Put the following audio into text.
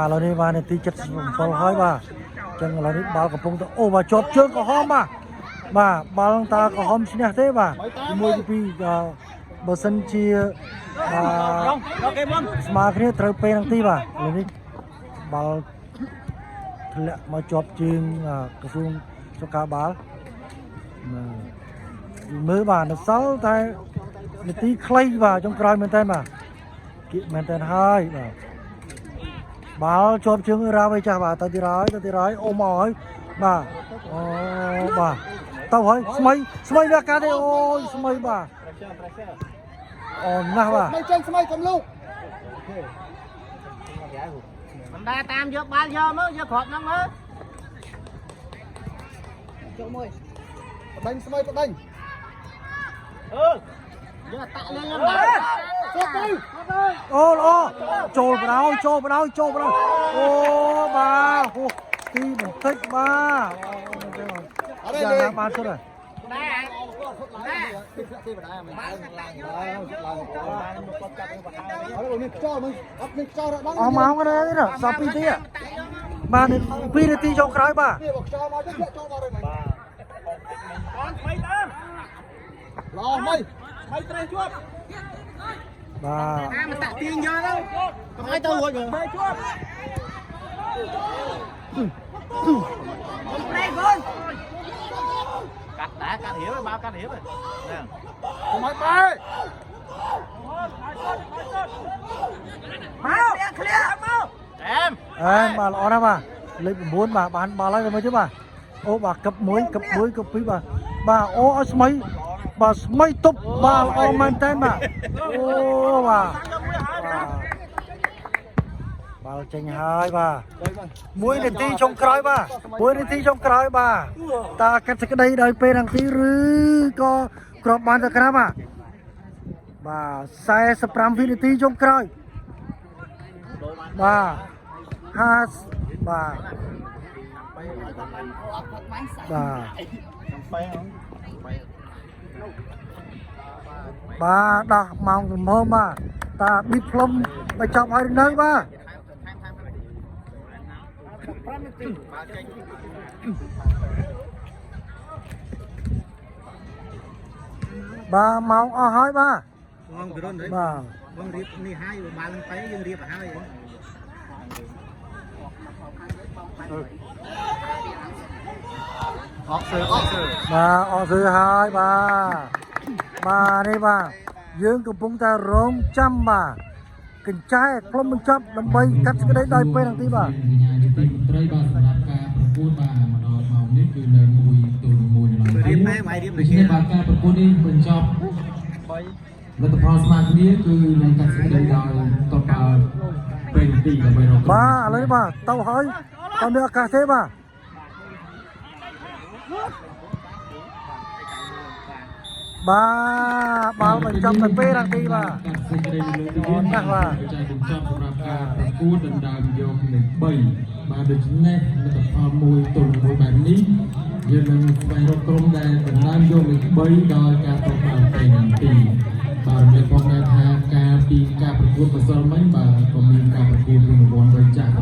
ឥឡូវនេះបាទនាទី77ហើយបាទអញ្ចឹងឥឡូវនេះបាល់កំពុងតែអូបាទជាប់ជើងក្រហមបាទបាទបាល់តាក្រហមឈ្នះទេបាទទី1ទី2បើសិនជាបាទ គេមុន ស្មើគ្នាត្រូវពេលនឹងទីបាទឥឡូវនេះបាល់ធ្លាក់មកជាប់ជើងក្រសួងសុខាបាលបាទមើលបាទនៅសល់តែនាទីខ្លីបាទចុងក្រោយមែនតើបាទគៀកមែនតើហើយបាទបាល់ជាប់ជើងរ៉ាវឯចាស់បាទទៅទីរយទៅទីរយអូមកហើយបាទអូបាទទៅហើយស្មីស្មីវាកាទេអូយស្មីបាទអូណាស់បាទ ស្មីចេញស្មីកុំលូក មិនដែរតាមយកបាល់យកមើលយកគ្រាប់ហ្នឹងមើល បដិញស្មីបដិញ យកតាក់លេងហ្នឹងដែរ ចូលទៅ អូល្អចូលបដ ாய் ចូលបដ ாய் ចូលបដ ாய் អូបាទហូទីបន្តិចបាទយ៉ាងណាបានសុទ្ធហើយ ដែរ ទីបដិញឡើងឡើងឡើងអត់មានខ្យល់មិនអត់មានខ្យល់រដល់ អស់ម៉ោងហើយនេះសល់2នាទីបាទ2នាទីចុងក្រោយបាទ នេះបើខ្យល់មកទៅធ្លាក់ចូលមកហើយ តាមថ្មីតាម ល្អមិន ថ្មីត្រេះជាប់ បាទ តាមតាក់ទាញយកទៅកុំឲ្យទៅរួចមើលជាប់ប្រេកូនកាត់ដែរកាត់រៀបបើកាត់រៀបហ្នឹង កុំឲ្យបែក មកឃ្លៀមកអែម អែបាទល្អណាស់បាទលេខ9បាទបានបាល់ហើយទៅមើលជិះបាទអូបាទកឹប1កឹប1កឹប2បាទបាទអូឲ្យស្មីបាទស្មីទប់បាទល្អមែនតើបាទអូបាទបាល់ចេញហើយបាទ មួយនាទីចុងក្រោយបាទមួយនាទីចុងក្រោយបាទតាកាត់សេចក្តីដោយពេលនាទីឬក៏ក្របបានទៅក្រាបបាទបាទ45វិនាទីចុងក្រោយបាទ50បាទបាទបាទដោះម៉ោងទំហំបាទតាប៊ីតផ្លុំបញ្ចប់ហើយឬនៅបាទ បាទម៉ោងអស់ហើយបាទ បងពិរុន បាទ បងរៀបនេះហើយបាល់នឹងទៅយើងរៀបឲ្យហើយ អកសើអកសើ បាទអស់សឺហើយបាទបាទនេះបាទយើងកំពុងតែរងចាំបាទកញ្ចែផ្លុំបញ្ចប់ដើម្បីកាត់សេចក្តីដោយពេលនាទីបាទ កញ្ញាជាទីមន្ត្រីបាទសម្រាប់ការប្រកួតបាទមកដល់ម៉ោងនេះគឺនៅ1ទល់នឹង1នៅឡើយ រៀបដែរមករៀប ដូច្នេះបាទការប្រកួតនេះបញ្ចប់លទ្ធផលស្មើគ្នាគឺនឹងកាត់សេចក្តីដោយតបបាល់ពេលទីដើម្បីរក បាទឥឡូវនេះបាទទៅហើយតមានឱកាសទេបាទបាទបាល់បញ្ចប់ទៅពេលនាទីបាទ កាត់សេចក្តីនៅលើទីនេះ ណាស់បាទ បច្ចេកបញ្ចប់សម្រាប់ការប្រកួតដណ្ដើមយកលេខ3បាទដូច្នេះលទ្ធផល1ទល់នឹង1បែបនេះយើងនឹងស្វែងរកក្រុមដែលដណ្ដើមយកលេខ3ដោយការតបបាល់ពេលទីបាទរំលែកផងដែរថាការពីការប្រកួតម្សិលមិញបាទក៏មានការប្រកួតរង្វាន់វ័យចាស់